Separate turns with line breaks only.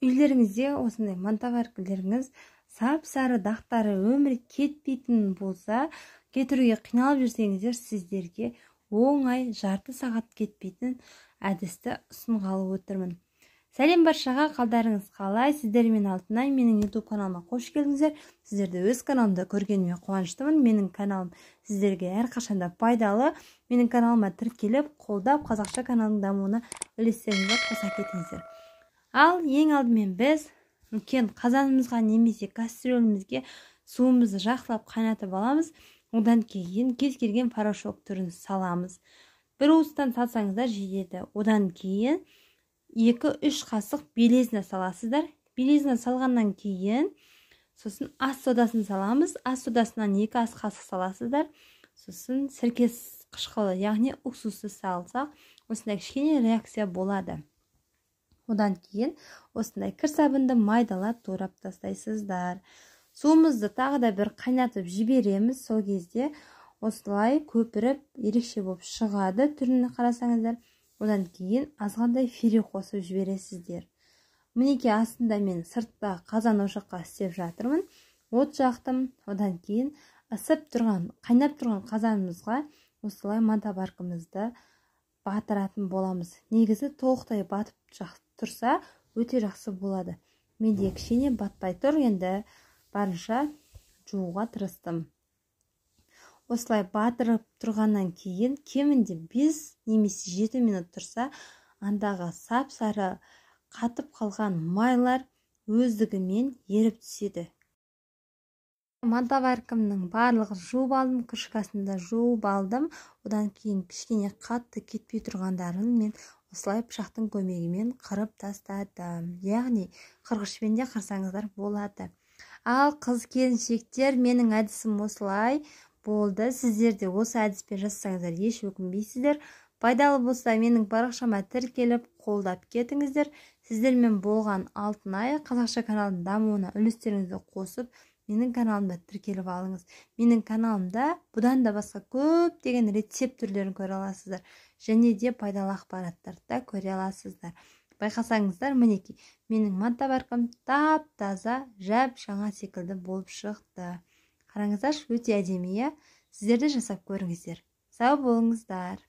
Үйлеріңізде осындай мантоваркілеріңіз сап-сары дақтары өмір кетпейтін болса, кетіруге қиналып жүрсеңіздер, сіздерге оңай жарты сағат кетпейтін әдісті ұсынғалы отырмын. Сәлем баршаға, қалдарыңыз қалай? Сіздермен Алтынай, менің YouTube каналыма қош келдіңіздер. Сіздерді өз каналымда көргеніме қуаныштымын. Менің каналым сіздерге әрқашанда пайдалы. Менің каналыма тіркеліп, қолдап, қазақша каналдың дамуына үлестеріңізді қоса кетіңіздер. Ал ең алдымен біз үлкен қазанымызға немесе кастрюлімізге суымызды жақсылап қайнатып аламыз. Одан кейін кез келген порошок түрін саламыз. Бір уыстан салсаңыздар жетеді. Одан кейін 2-3 қасық белизна саласыздар. Белизна салғаннан кейін сосын ас содасын саламыз. Ас содасынан 2 ас қасық саласыздар. Сосын сірке қышқылы, яғни уксусты салсақ, осындай кішкене реакция болады. Одан кейін осындай кір сабынды майдалап турап тастайсыздар. Суымызды тағы да бір қайнатып жібереміз. Сол кезде осылай көпіріп ерекше болып шығады түріне қарасаңыздар. Одан кейін азғантай фири қосып жібересіздер. Мінекей астында мен сыртта қазан ошаққа істеп жатырмын. От жақтым. Одан кейін ысып тұрған, қайнап тұрған қазанымызға осылай мантоваркамызды батыратын боламыз. Негізі толықтай батып тұрса өте жақсы болады. Менде кішкене батпай тұр, енді барынша жууға тырыстым. Осылай батырып тұрғаннан кейін кемінде 5 немесе 7 минут тұрса, андағы сап-сары қатып қалған майлар өздігімен еріп түседі. Мантоваркамның барлығын жуып алдым, крышкасын да жуып алдым. Одан кейін кішкене қатты кетпей тұрғандарын мен осылай пышақтың көмегімен қырып тастадым. Яғни қырғышпен де қырсаңыздар болады. Ал қыз келіншектер, менің әдісім осылай болды. Сіздер де осы әдіспен жасасаңыздар еш өкінбейсіздер. Пайдалы болса менің парақшама тіркеліп, қолдап кетіңіздер. Сіздермен болған Алтынай, қазақша каналының дамуына үлестеріңізді қосып, менің каналымда тіркеліп алыңыз. Менің каналымда бұдан да басқа көптеген рецепт түрлерін көре аласыздар. Және де пайдалы ақпараттарды да көре аласыздар. Байқасаңыздар, мінекей менің мантоваркам тап-таза, жап-жаңа секілді болып шықты. Қараңыздаршы, өте әдемі, иә? Сіздер де жасап көріңіздер. Сау болыңыздар.